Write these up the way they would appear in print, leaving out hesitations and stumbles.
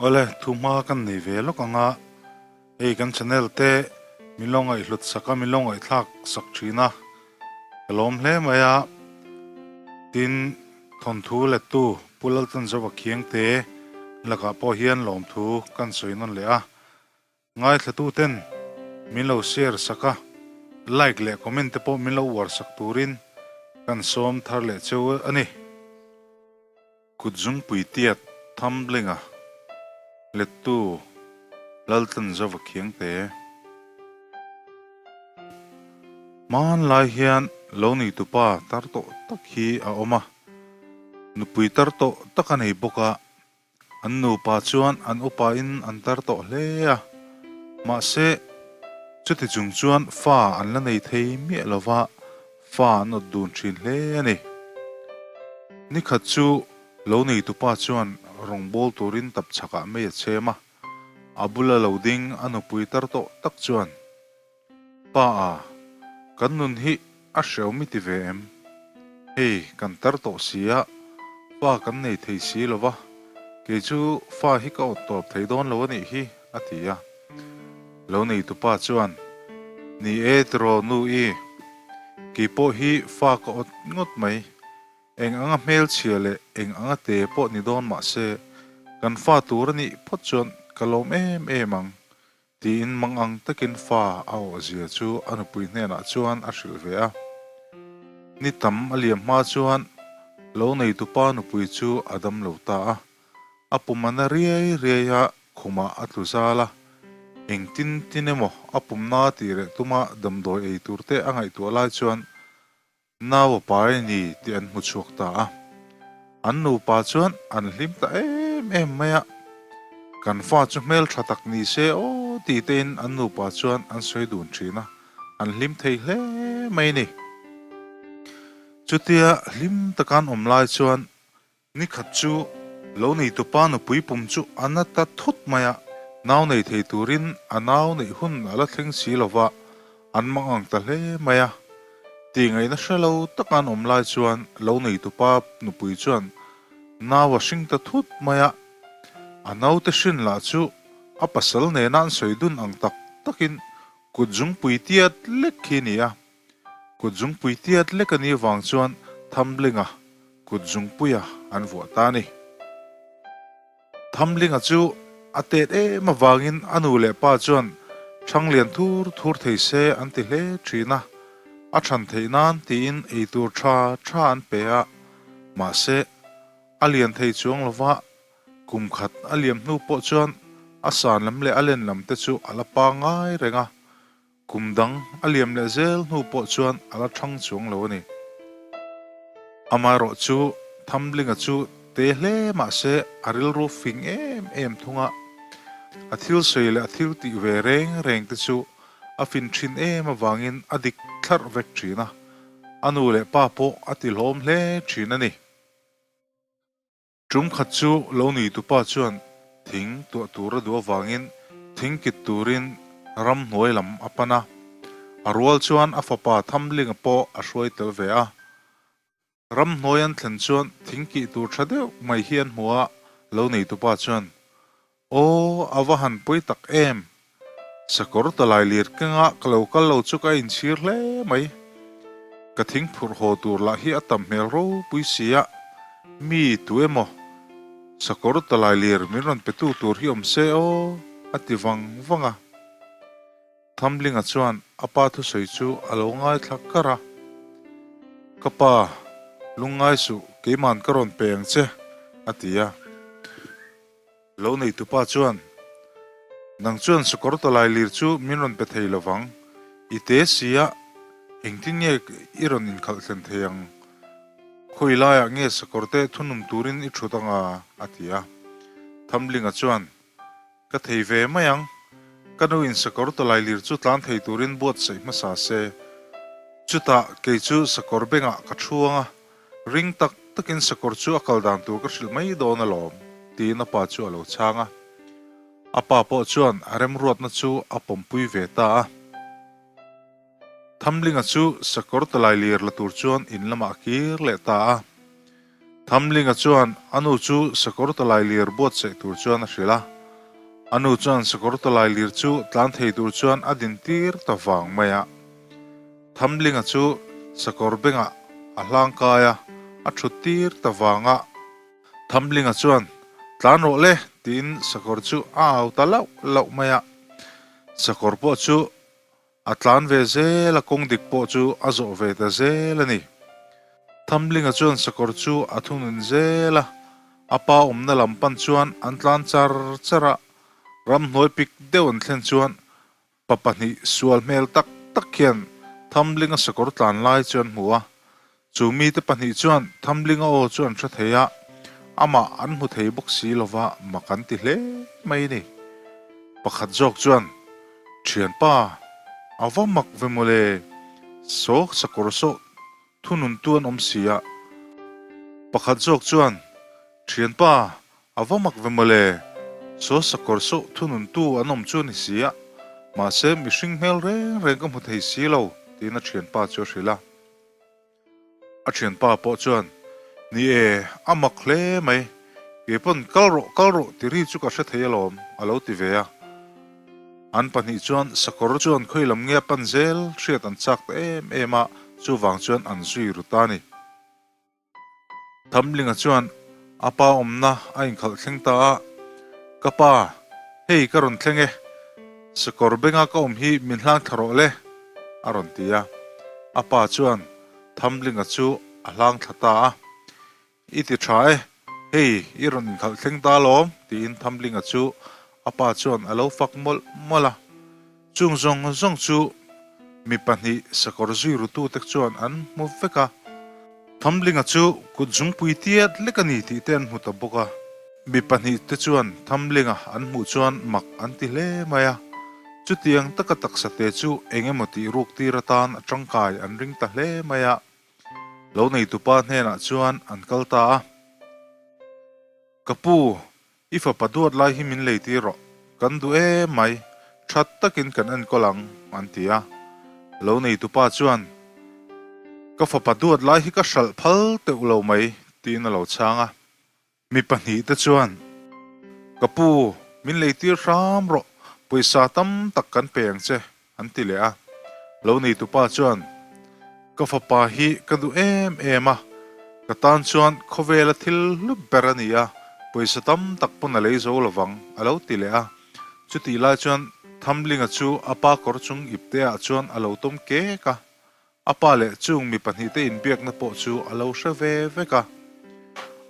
Awle, thu hma kan nei ve lawk ang a, hei kan channel te min lo ngaihhlut sak a, min lo ngaihthlak sak thin a, ka lawm hle mai a, tin thawnthu lettu Pu Laltanzova Khiangte lakah pawh hian lawmthu kan sawi nawn leh a. Ngaithlatuten min lo share sak a, like leh comment te pawh min lo uar sak turin kan sawm thar leh cheu a ni. Kut zungpui tiat Thumblinga lettu Laltlanzova Khiangte. Hmanlai hian lo neitupa tar tawh tak hi a awm a, nupui tar tawh tak a nei bawk a. An nupa chuan an upain an tar tawh hle a, mahse, chuti chung chuan fa an la nei thei miah lo va, fa an awt dun thin hle a ni. Nikhat chu lo neitupa chuan rawngbâwl turin tap chhakah mei a chhem a, a bula lo ding a nupui tar tawh tak chuan, Pa a, kan nun hi a hreu mi ti ve em? Hei, kan tar tawh si a, fa kan nei thei si lo va, kei chu fa hi ka awt tawp thei dawn lo a nih hi, a ti a. Lo neitupa chuan, Ni e tiraw nu i, kei pawh hi fa ka awt ngawt mai, eng anga hmelchhia leh eng anga te pawh ni dawn mah se, kan fa tur a nih phawt chuan ka lawm em em ang, Tiin mangang takin fa a awhzia chu a nupui hnenah chuan a hrilh ve a. Ni tam a liam hma chuan lo neitupa nupui chu a dam lo ta a. A pum a na riai riai a, khumah a tlu zal a. Engtin tin emaw a pumna tih reh tuma damdawi ei tur te a ngaihtuah lai chuan Nau a pai a ni tih an hmu chhuak ta a. An nupa chuan an hlim ta em em mai a. Kan fa chu hmel tha tak ni se aw ti tein an nupa chuan an sawi dun thin a, an hlim thei hle mai a ni. Chutia hlim taka an awm lai chuan Nikhat chu lo neitupa nupui pum chu a na ta thut mai a, nau nei thei turin a nau neih hun a la thleng si lo va, an mang ang ta hle mai a. Tih ngaihna hre lo taka an awm lai chuan lo neitupa nupui chuan nau a hring ta thut mai a, a naute hrin lah chu a pasal nena an sawi dun ang tak takin kut zungpui tiat lek khi a ni a. Kut zungpui tiat lek a nih vang chuan Thamlinga kut zungpuia an vuah ta a ni. Thamlinga chu a tet em avangin a nu leh pa chuan ṭhang lian thur thur thei se an ti hle ṭhin a, a ṭhan theih nan tiin eitur ṭha ṭha an pe a, mahse a lian thei chuang lova kum khat a liam hnu pawh chuan a san lam leh a len lam te chu a la pangngai reng a. Kum dang a liam leh zel hnu pawh chuan a la thang chuang lo a ni. Amaherawh chu Thamlinga chu te hle mah se a rilru fing em em thung a, a thil sawi leh a thil tih ve reng reng te chu a fin thin em avangin a dik thlarh vek thin a, a nu leh pa pawh a ti hlawm hle thin a ni. Tum khat chu lo nuitupa chuan thing tuah tur a duh avangin thing kit turin ramhnuai lam a pan a. A rual chuan a fapa Thamlinga pawh a hruai tel ve a. Ramhnuai an thlen chuan thing kih tur tha deuh mai hi an hmu a, lo neitupa chuan, Aw, a va han pawi tak em! Sakawr talai lir kengah ka lo kal lo chu ka inchhir hle mai. Ka thing phurh haw tur lah hi a tam hmel ropui si a, mi tu emaw sakawr talai lir min rawn petu tur hi awm se aw, a ti vang vang a. Thamlinga chuan a pa thusawi chu a lo ngaithla kar a, Ka pa, lungngai suh, keiman ka rawn pe ang che, a ti a. Lo neitupa chuan, Nang chuan sakawr tawlai lir chu min rawn pe thei lovang, i te si a, engtin nge i rawn inkhalh thlen thei ang? Khawi laiah nge sakawr te thunum turin i thut anga? a ti a. Thamlinga chuan, Ka thei ve mai ang, ka nu in sakawr tawlai lir chu tlan thei turin buatsaih hmasa se. Chutah kei chu sakawr bengah ka thu anga, Ring tak takin sakawr chu a kal dan tur ka hrilh mai dawn alawm, tiin a pa chu a lo chhang a. A pa pawh chuan a remruatna chu a pawmpui ve ta a. Thamlinga chu sakawr talai lir la tur chuan in lamah a kir leh ta a. Thamlinga chuan a nu chu sakawr tawlai lir buatsaih tur chuan a hrilh a. A nu chuan sakawr tawlai lir chu tlan thei tur chuan a din tir ta vang mai a. Thamlinga chu sakawr bengah a hlang kai a, a thut tir ta vang a. Thamlinga chuan, Tlan rawh le, tiin sakawr chu a au ta lauh lauh mai a. Sakawr pawh chu a tlan ve zel a, kawng dik pawh chu a zawh ve ta zel a ni. Thamlinga chuan sakawr chu a thunun zel a, a pa awmna lam pan chuan an tlan char char a, ramhnuai pik deuh an thlen chuan Pa pahnih sual hmel tak tak hian Thamlinga sakawr tlan lai chu an hmu a. Chu mite pahnih chuan Thamlinga aw chu an hre thei a, amah an hmu thei bawk si lova mak an ti hle mai a ni. Pakhat zawk chuan, Thianpa, a va mak ve mawle, saw sakawr saw thununtu an awm si a. Pakhat zawk chuan, Thianpa, A va mak ve mawle, saw sakawr sawh thununtu an awm chu a ni si a, mahse mihring hmel reng reng ka hmu thei si lo, tiin a thianpa chu a hrilh a. A thianpa pawh chuan, Ni e, a mak hle mai, kei pawn kal rawh, kal rawh ti ri chu ka hre thei alawm, a lo ti ve a. An pahnih chuan sakawr chuan khawi lam nge a pan zel hriat an chak ta em em a, chuvang chuan an zui ru ta a ni. Thamlinga chuan a pa awmna a inkhalh thleng ta a, Ka pa, hei ka rawn thleng e, sakawr benga ka awm hi min hlang thla rawh le, a rawn ti a. A pa chuan Thamlinga chu a hlang thla ta a, I ti tha e, hei i rawn inkhalh thleng ta alawm, tiin Thamlinga chu a pa chuan a lo fak mawlh mawlh a. Chung zawng zawng chu mi pahnih sakawr zui rutute chuan an hmu vek a, Thamlinga chu kut zungpui tiat lek a ni tih te an hmu ta bawk a. Mi pahnih te chuan Thamlinga an hmuh chuan mak an ti hle mai a, chutiang taka taksa te chu eng emaw tih ruk tir atan a tangkai an ring ta hle mai a, lo neitupa hnenah chuan an kal ta a. Ka pu, i fapa duat lai hi min lei tir rawh, kan duh em mai, that takin kan enkawl ang, an ti a. Lo neitupa chuan, Ka fapa duat lai hi ka hralh phal teuh lo mai, tiin a lo chhang a. Mi pahnihte chuan, Ka pu, min lei tir hram rawh, pawisa tam tak kan pe ang che, An ti leh a. Lo neitupa chuan, Ka fapa hi ka duh em em a, ka tan chuan khawvela thil hlu ber a ni a, pawisa tam tak pawn a lei zo lovang, a lo ti leh a. Chutih lai chuan Thamlinga chu a pa kawr chung ipteah chuan a lo tawm kek a. A pa leh chung mi pahnihte inbiakna pawh chu a lo hre ve vek a.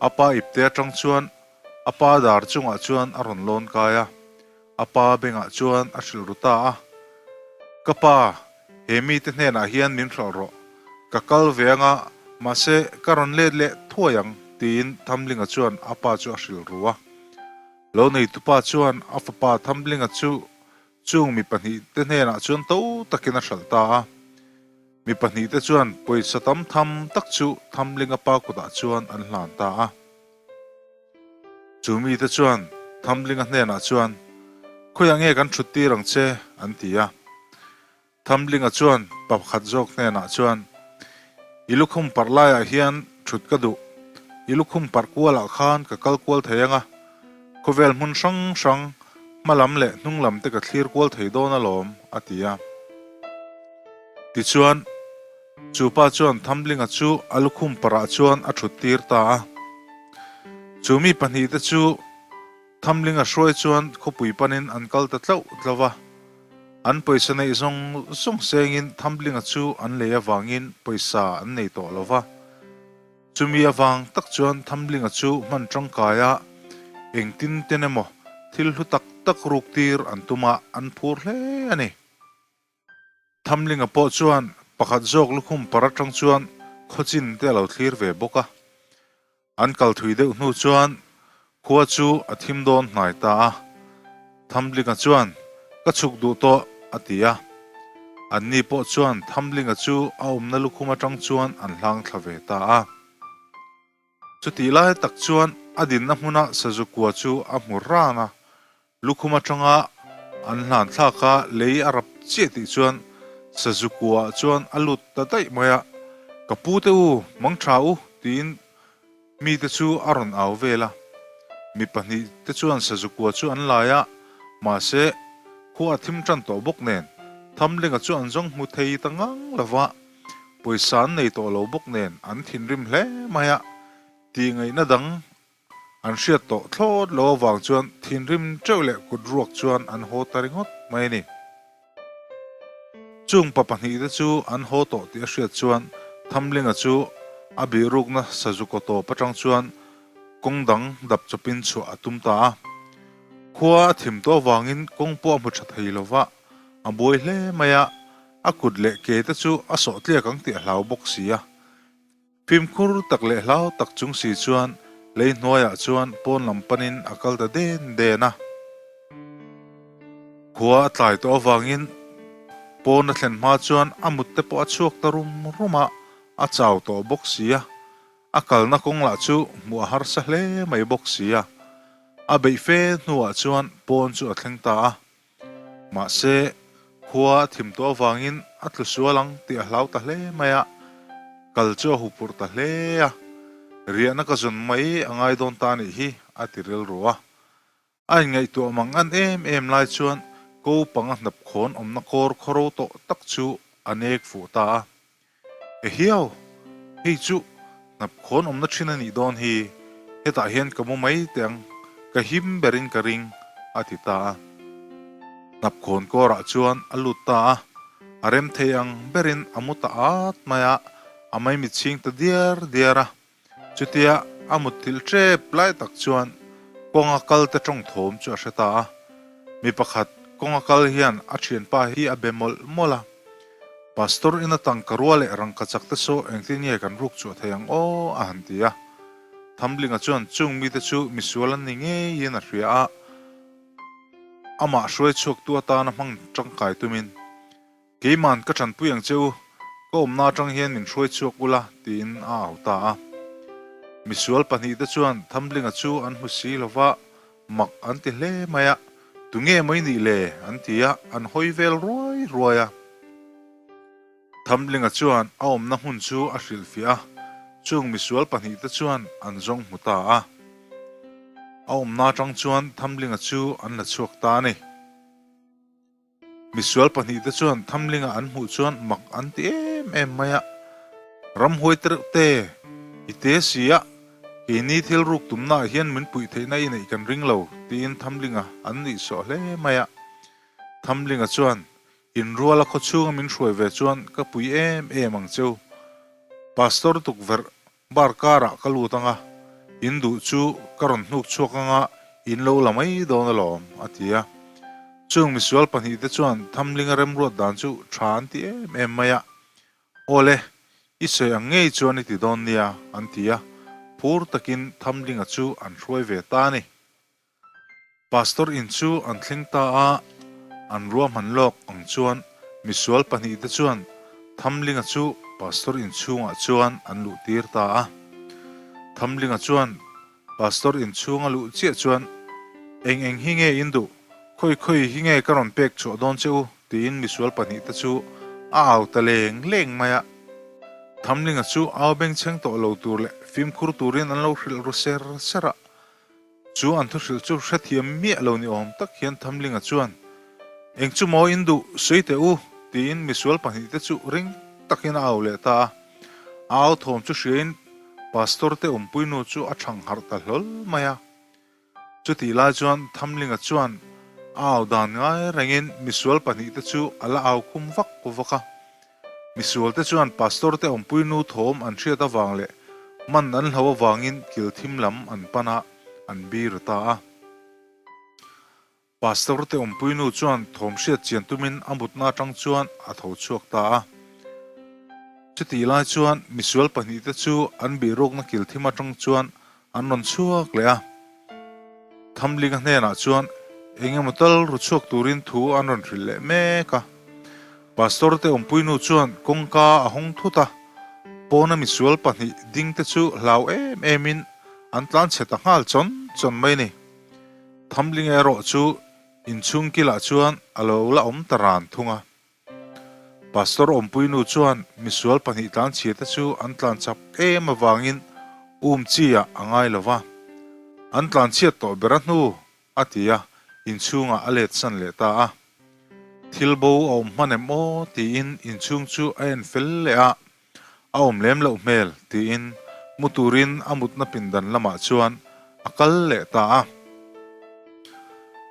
A pa ipte atang chuan a pa dar chungah chuan a rawn lawn kai a, a pa bengah chuan a hrilh ru ta a, Ka pa, he mite hnenah hian min hralh rawh. Ka kal ve anga, mahse ka rawn let leh thuai ang, tiin Thamlinga chuan a pa chu a hrilh ru a. Lo neitupa chuan a fapa Thamlinga chu Chung mi pahnihte hnenah chuan to takin a hralh ta a. Mi pahnihte chuan pawisa tam tham tak chu Thamlinga pa kutah chuan an hlan ta a. Chu mite chuan Thamlinga hnenah chuan, Khawiah nge kan thut tir ang che? an ti a. Thamlinga chuan pakhat zawk hnenah chuan, I lukhum parh laiah hian thut ka duh. I lukhum parh kualah khan ka kal kual thei ang a. Khawvel hmun hrang hrang, hma lam leh hnung lam te ka thlir kual thei dawn alawm, a ti a. Tichuan, chu pa chuan Thamlinga chu a lukhum parah chuan a thut tir ta a. Chu mi pahnihte chu Thamlinga hruai chuan khawpui panin an kal ta tlauh tlauh va. An pawisa neih zawng zawng sengin Thamlinga chu an lei avangin pawisa an nei tawh lo va. Chumi avang tak chuan Thamlinga chu hman tangkaia engtin ten emaw thil hlu tak tak ruk tir an tum a, an phur hle a ni. Thamlinga pawh chuan pakhat zawk lukhum par atang chuan khawchin te a lo thlir ve bawk a. An kal thui deuh hnu chuan khua chu a thim dawn hnai ta a. Thamlinga chuan, Ka chhuk duh tawh, a ti a. Anni pawh chuan Thamlinga chu a awmna lukhum atang chuan an hlang thla ve ta a. Chutih lai tak chuan a dinna hmuna sazu kua chu a hmu ran a. Lukhum atanga an hlan thlak a lei a rap chiah tih chuan sazu kuaah chuan a lut ta daih mai a. Ka pu te u, mang tha u, tiin. Mite chu a rawn au vel a, mi pahnihte chuan sazukua chu an lai a, mahse, khua a thim tan tawh bawk nen, Thamlinga chu an zawng hmu thei ta ngang lo va, pawisa an nei tawh lo bawk nen an thinrim hle mai a, tihngaihna dang an hriat tawh thlawt lo avang chuan thinrim teuh leh kut ruak chuan an haw ta ringawt mai a ni. Chung pa pahnihte chu an haw tawh tih a hriat chuan Thamlinga chu a bihrukna sazu kaw tawp atang chuan kawng dang dap chawpin chhuah a tum ta a. Khua a thim tawh avangin kawng pawh a hmu tha thei lo va, a buai hle mai a, a kut leh ke te chu a sawh tliak ang tih a hlau bawk si a. Fimkhur tak leh hlau tak chung si chuan lei hnuaiah chuan pawn lam panin a kal ta den den a. Khua a tlai tawh avangin pawn a thlen hma chuan a mut te pawh a chhuak ta rum rum a, a chau tawh bawk si a. A kalna kawng lah chu hmuh a harsa hle mai bawk si a. A beih fe hnuah chuan pawn chu a thleng ta a. Mahse, khua a thim tawh avangin a tlu sual ang tih a hlau ta hle mai a, kal chu a huphurh ta hle a, riahna ka zawn mai a ngai dawn ta anih hi a ti rilru a. A inngaihtuah mang an em em lai chuan ko panga hnap khawn awmna kawr khawro tawh tak chu a nek fuh ta a. Ehiau, hei chu hnap khawn awmna thin a nih dawn hi, hetah hian ka mu mai teh ang, ka him berin ka ring, a ti ta a. Hnap khawn kawrah chuan a lut ta a, a rem thei ang berin a mu ta at mai a, a maimit chhing ta diar diar a. Chutia a mutthilh tep lai tak chuan kawnga kal te tawng thawm chu a hre ta a. Mi pakhat kawnga kal hian a thianpa hi a be mawlh mawlh a. Pastor ina tangka rua leh rangka chak te saw engtin nge kan ruk chhuah thei ang aw a han ti a. Thamlinga chuan chung mite chu misual an ni ngeiin a hria a, amah hruai chhuaktu atana hmang tangkai tumin Keiman ka tanpui ang che u, ka awmna atang hian min hruai chhuak ula, tiin a au ta a. Misual pahnihte chuan Thamlinga chu an hmu si lo va, mak an ti hle mai a, Tunge maw i nih le? an ti a, an hawi vel ruai ruai a. Thamlinga chuan a awmna hmun chu a hrilhfiah a, chung misual pahnihte chuan an zawng hmu ta a. A awmna atang chuan Thamlinga chu an la chhuak ta a ni. Misual pahnihte chuan Thamlinga an hmuh chuan mak an ti em em mai a, Ramhuai te reuh te, i te si a, keini thil ruk tumnaah hian min puih theihna i neih kan ring lo, tiin Thamlinga an nuih sawh hle mai a. Thamlinga chuan, Inruala khaw chhunga min hruai ve chuan ka pui em em ang cheu. Pastor tukverh Bar karah ka lut anga, in duh chu ka rawn hnuk chhuak anga in lo la mai dawn alawm, a ti a. Chung misual pahnihte chuan Thamlinga remruat dan chu tha an ti em em mai a. Awle, i sawi ang ngei chuan i ti dawn nia, an ti a. Phur takin Thamlinga chu an hruai ve ta a ni. Pastor in chu an thleng ta a, an ruahman lawk ang chuan misual pahnihte chuan Thamlinga chu Pastor in chhungah chuan an luh tir ta a. Thamlinga chuan Pastor in chhunga luh chiah chuan, Eng eng hi nge in duh? Khawi khawi hi nge ka rawn pek chhuah dawn che u? tiin misual pahnihte chu a au ta leng leng mai a. Thamlinga chu au bengchheng tawh lo tur leh fimkhur turin an lo hrilh ru ser ser a. Chu an thuhrilh chu hrethiam miah lo ni awm tak hian Thamlinga chuan, Eng chu maw in duh, sawi teh u, tiin misual pahnihte chu ring takin a au leh ta a. A au thawm chu hriain Pastor te awmpuinu chu a thang harh ta hlawl mai a. Chutih lai chuan Thamlinga chuan a au dan ngai rengin misual pahnihte chu a la au khum vak vak a. Misualte chuan Pastor te awmpui nu thawm an hriat avang leh man an hlo avangin kil thim lam an pan a, an bir ta a. Pastor te awmpui nu chuan thawm hriat chian tumin a mutna atang chuan a tho chhuak ta a. Chutih lai chuan misual pahnihte chu an bihrukna kil thim atang chuan an rawn chhuak leh a. Thamlinga hnenah chuan eng emaw tal ru chhuak turin thu an rawn hrilh leh mek a. Pastor te awmpuinu chuan kawngka a hawng thut a, pawna misual pahnih ding te chu hlau em emin an tlan chhe ta nghal chawn chawn mai a ni. Thamlinga erawh chu inchhung kilah chuan a lo la awm ta ran thung a. Pastor awmpuinu chuan misual pahnih tlanchhia te chu an tlan chak em avangin. Um chi ah a ngai lo va, an tlanchhiat tawh ber a hnu, a ti a, inchhungah a let san leh ta a. Thil bo a awm hman em aw tiin inchhung chu a en fel leh a, a awm lem loh hmel tiin mu turin a mutna pindan lamah chuan a kal leh ta a.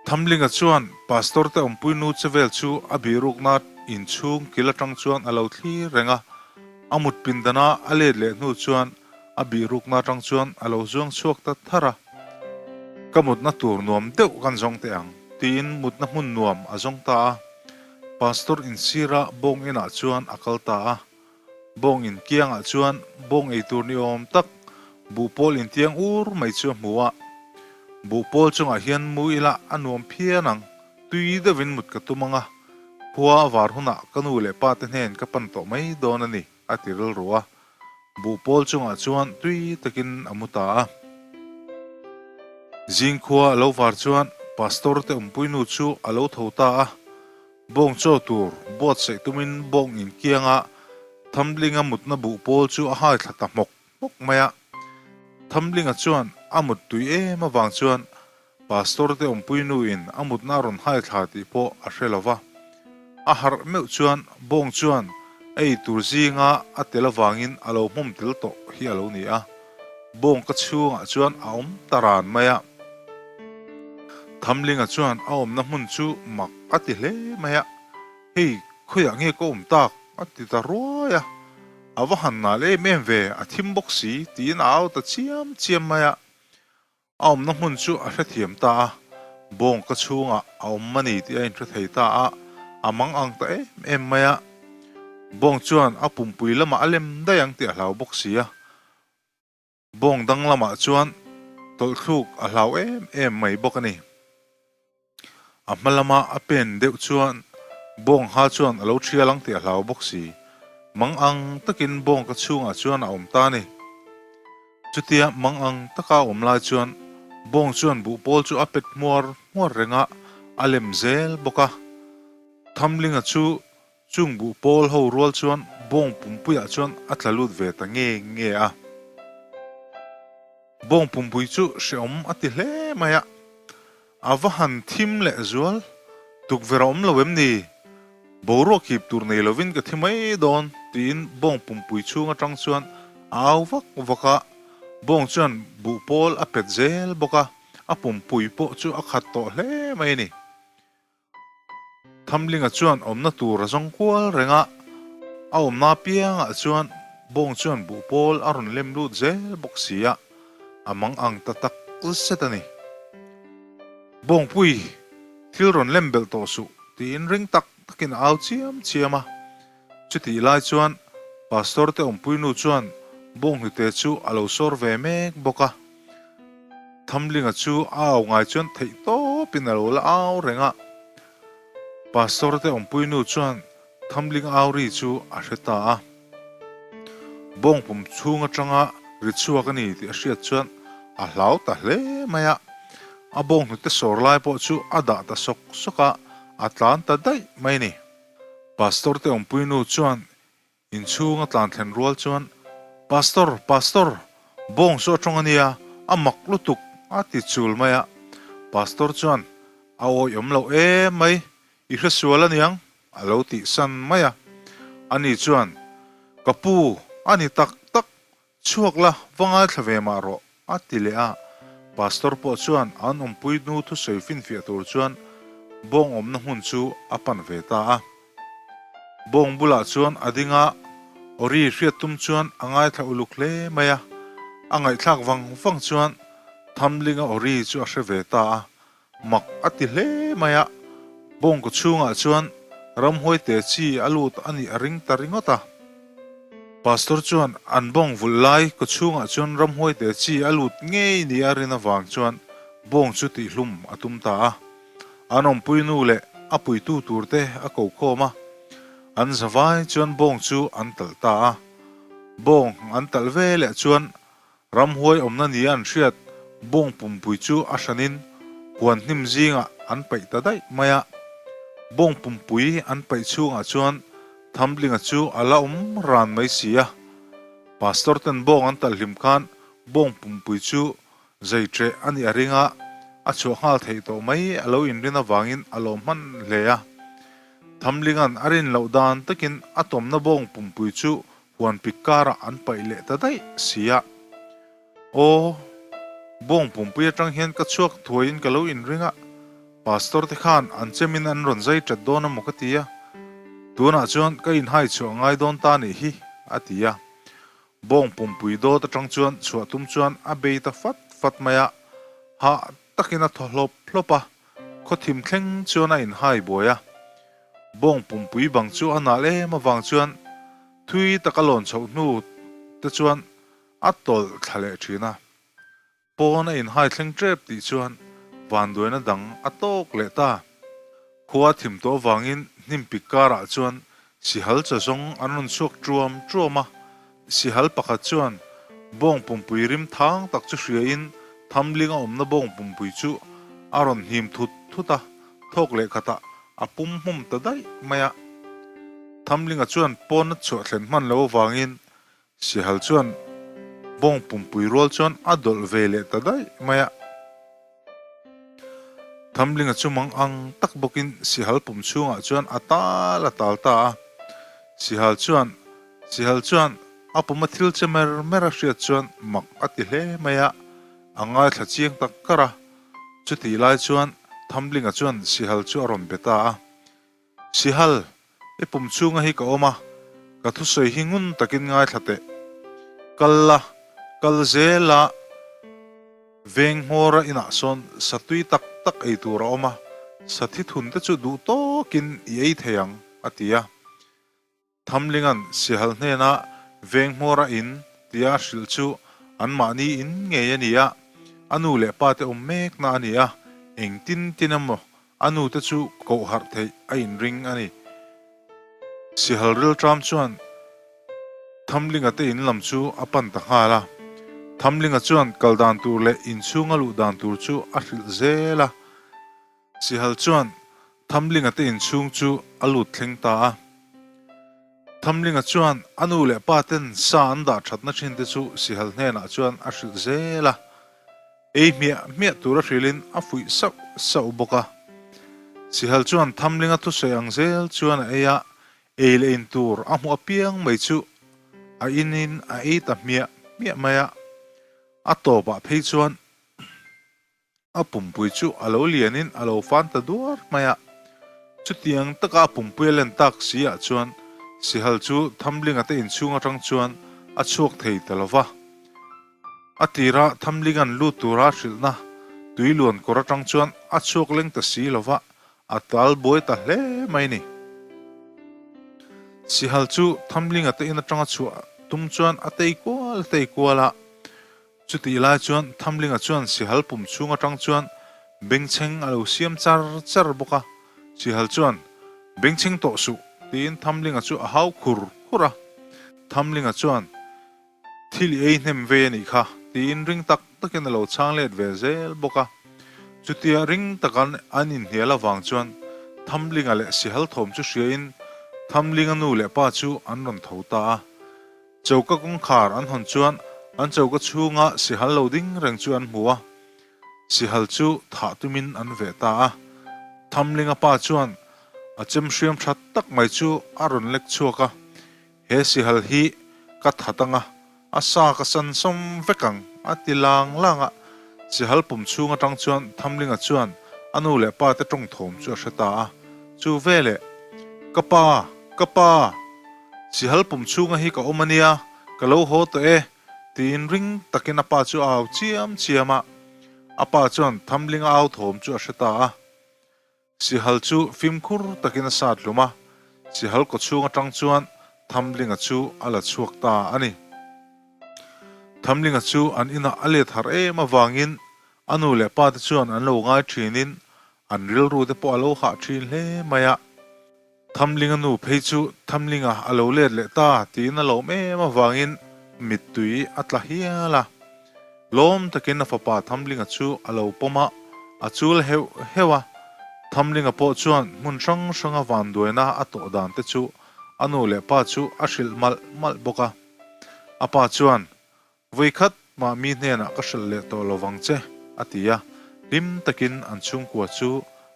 Thamlinga chuan Pastor te awmpui nu che vel chu a bihrukna inchhung kil atang chuan a lo thlir reng a, a mut pindana a let leh hnu chuan a bihrukna atang chuan a lo zuang chhuak ta thar a. Ka mutna tur nuam deuh kan zawng teh ang tiin mutna hmun nuam a zawng ta a. Pastor insira bawng inah chuan a kal ta a. Bawng in kiangah chuan bawng ei tur ni awm tak buhpawl intiang ur mai chu a hmu a. Buhpawl chungah hian mu ila a nuam phian ang, tui deuhin mut ka tum ang a, khua a var hunah ka nu leh pa te hnen ka pan tawh mai dawn a ni, a ti rilru a. Buhpawl chungah chuan tui takin a mu ta a. Zing khua a lo var chuan Pastor te awmpuinu chu a lo tho ta a. Bawng chaw tur buatsaih tumin bawng inkianga Thamlinga mutna buh pawl chu a hai thla ta hmawk hmawk mai a. Thamlinga chuan a mut tui em avang chuan Pastor te awmpui nuin a mutna a rawn hai thla tih pawh a hre lo va. A harh meuh chuan bawng chuan a ei tur zinga a tel avangin a lo hmawm tel tawh hi a lo ni a. Bawng ka chhungah chuan a awm ta ran mai a. Thamlinga chuan a awmna hmun chu mak a ti hle mai a, Hei, khawiah nge ka awm tak? a ti ta ruai a. A va han nal em em ve, a thim bawk si, tiin a au ta chiam chiam mai a. A awmna hmun chu a hrethiam ta a, bawng ka chhungah a awm a ni tih a inhre thei ta a, a mang ang ta em em mai a. Bawng chuan a pumpui lamah a lem daih ang tih a hlau bawk si a. Bawng dang lamah chuan tawlhthluk a hlau em em mai bawk a ni. A hma lama a pen deuh chuan bawng ha chuan a lo thial ang tih a hlau bawk si. Mang ang takin bawng ka chhungah chuan a awm ta a ni. Chutia mang ang taka a awm lai chuan bawng chuan buhpawl chu a pet hmuar hmuar reng a, a lem zel bawk a. Thamlinga chu Chung buh pawl ho rual chuan bawng pumpuiah chuan a tla lut ve ta nge nge a. Bawng pumpui chu hreawm a ti hle mai a, a va han thim leh zual, tukverh a awm lo em ni? Boruak hip tur nei lovin ka thi mai dawn tiin bawng pumpui chhung atang chuan a au vak vak a, bawng chuan buh pawl a pet zel bawk a, a pumpui pawh chu a khat tawh hle mai a ni. Thamlinga chuan awmna tur a zawng kual reng a, a awmna apiangah chuan bawng chuan buhpawl a rawn lem lut zel bawk si a, a mang ang ta tak zet a ni. Bawngpui, thil rawn lem belh tawh suh, tiin ring tak takin a au chiam chiam a. Chutih lai chuan Pastor te awmpuinu chuan bawnghnute chu a lo sawr ve mek bawk a. Thamlinga chu a au ngai chuan theih tawpin a lo la au reng a. Pastor te awmpuinu chuan Thamling au ri chu a hre ta a. Bawngpum chhung atanga ri chhuak a ni tih a hriat chuan a hlau ta hle mai a. A bawnghnute sawr lai pawh chu a dah ta sawk sawk a, a tlan ta daih mai a ni. Pastor te awmpuinu chuan inchhung a tlan thlen rual chuan, Pastor, Pastor, bawng chu a tawng a nia, a mak lutuk, a ti chul mai a. Pastor chuan, A awih awm loh em mai, i hre sual a niang, a lo tih san mai a. Ani chuan, Ka pu, a ni tak tak, Chhuak la, va ngaithla ve mah rawh, a ti leh a. Pastor pawh chuan an awmpui nu thusawi finfiah tur chuan bawng awmna hmun chu a pan ve ta a. Bawng bulah chuan a ding a, Ori hriat tum chuan a ngaithla uluk hle mai a. A ngaihthlak vang vang chuan Thamlinga Ori chu a hre ve ta a. Mak a ti hle mai a, bawngkaw chhungah chuan ramhuai te chi a lut a nih a ring ta ringawt a. Pastor chuan an bawng vulh lai kaw chhungah chuan ramhuai te chi a lut ngei ni a rin avang chuan bawng chu tihhlum a tum ta a. An awmpui nu leh a puitu tur te a ko khawm a, an zavai chuan bawng chu an talh ta a. Bawng an talh ve leh chuan Ramhuai awmna nia an hriat bawng pumpui chu a hranin huan hnim zingah an paih ta daih mai a. Bawng pumpui an paih chhungah chuan Thamlinga chu a la awm ran mai si a. Pastor ten bawng an talh hlim khan. Bawng pumpui chu zai ṭeh a nih a ring a, a chhuah nghal theih tawh mai a lo inrin avangin a lawm hman hle a. Thamlinga'n a rin loh dan takin a tawmna bawng pumpui chu huan pik karah an paih leh ta daih si a. Aw, bawng pumpui atang hian ka chhuak thuaiin ka lo inring a, Pastor te khan an chemin an rawn zai ṭat dawn a maw ka ti a, tunah chuan ka inhai chhuah ngai dawn ta nih hi, a ti a. Bawng pumpui dawt atang chuan chhuah tum chuan a bei ta fat fat mai a, hah takin a thaw hlawp hlawp a, khawthim thleng chuan a inhai buai a. Bawng pumpui bang chu a nal em avang chuan thui taka lawn chhoh hnu te chuan a tawlh thla leh thin a. Pawn a inhai thleng tep tih chuan vanduaina dang a tawk leh ta. Khua thim tawh avangin hnim pik karah chuan sihal chaw zawng an rawn chhuak tuam tuam a. Sihal pakhat chuan bawng pumpui rim thang tak chu hriain thamling a awmna bawng pumpui chu a rawn hnim thut thut a, thawk leh khatah a pum hmawm ta daih mai a. Thamlinga chuan pawn a chhuah thlen hman lo avangin Sihal chuan bawng pumpui rual chuan a dawlh ve leh ta daih mai a. Thamlinga chu mang ang tak bawkin Sihal pum chhungah chuan a tal a tal ta a. Sihal chuan Sihal chuan a pum a thil che mer mer a hriat chuan mak a ti hle mai a, a ngaithla chiang tak kar a. Chutih lai chuan Thamlinga chuan Sihal chu a rawn be ta a. Sihal, i pum chhunga hi ka awm a, ka thusawi hi ngun takin ngaithla teh. Kal la, kal zel a, veng hmawra inah sawn satui tak tak ei tur a awm a, sathi thun te chu duh tawkin i ei thei ang, a ti a. Thamlinga'n Sihal hnena veng hmawr a in tia a hrilh chu anmahni in ngei a ni a, a nu leh pa te awm mekna a ni a, engtin tin emaw a nu te chu koh harh theih a inring a ni. Sihal rilṭam chuan Thamlinga te in lam chu a pan ta nghal a, Thamlinga chuan kal dan tur leh inchhunga luh dan tur chu a hrilh zel a. Sihal chuan Thamlinga te inchhung chu a lut thleng ta a. Thamlinga chuan a nu leh pa ten sa an dah thatna thin te chu Sihal hnenah chuan a hrilh zel a. Ei hmiah hmiah tur a hrilhin a fuih sauh sauh bawk a. Sihal chuan Thamlinga thusawi ang zel chuan a ei a, ei leh in tur a hmuh apiang mai chu a inin a ei ta hmiah hmiah mai a. A tawpah phei chuan A pumpui chu a lo lianin a lo fan ta duar mai a. Chutiang taka a pumpui a len tak si ah chuan Sihal chu Thamlinga te inchhung atang chuan a chhuak thei ta lo va. A tira Thamlinga'n lut tura hrilhna tui luan kawr atang chuan a chhuak leng ta si lo va, a tal buai ta hle mai ni. Sihal chu Thamlinga te in atanga chhuah tum chuan a tei kual a tei kual a. Chutih lai chuan Thamlinga chuan Sihal pum chhung atang chuan bengchheng a lo siam char char bawk a. Sihal chuan, Bengchheng tawh suh, tiin Thamlinga chu a hau khur khur a. Thamlinga chuan, Thil i ei hnem ve a nih kha, tiin ring tak takin a lo chhang let ve zel bawk a. Chutia ring taka an inhnial avang chuan Thamlinga leh Sihal thawm chu hriain Thamlinga nu leh pa chu an rawn tho ta a. Choka kawngkhar an hawn chuan an choka chhunga sihal lo ding reng chu an hmu a, sihal chu thah tumin an veh ta a. Thamlinga pa chuan a chem hriam tha tak mai chu a rawn lek chhuak a, He sihal hi ka that anga, a sa ka san sawm vek ang, a ti lang lang a. Sihal pum chhung atang chuan Thamlinga chuan a nu leh pa te tawng thawm chu a hre ta a, Chu veleh, Ka pa! Ka pa! Sihal pum chhunga hi ka awm a nia, ka lo haw tawh e, tiin ring takin a pa chu a au chiam chiam a. A pa chuan Thamlinga au thawm chu a hre ta a. Sihal chu fimkhur takin a sat hlum a, Sihal kaw chhung atang chuan Thamlinga chu a la chhuak ta a ni. Thamlinga chu an inah a let harh em avangin a nu leh pa te chuan an lo ngai thinin an rilru te pawh a lo hah thin hle mai a. Thamlinga nu phei chu Thamlinga a lo let leh ta tiin a lawm em avangin mittui a tla hial a. Lawm takin a fapa Thamlinga chu a lo pawm a, a chul heuh heuh a. Thamlinga pawh chuan hmun hrang hranga vanduaina a tawh dan te chu a nu leh pa chu a hrilh malh malh bawk a. A pa chuan, Vawikhat. mah mi hnenah ka hrilh leh tawh lovang che, a ti a. Hlim takin an chhungkua chu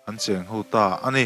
an cheng ho ta a ni.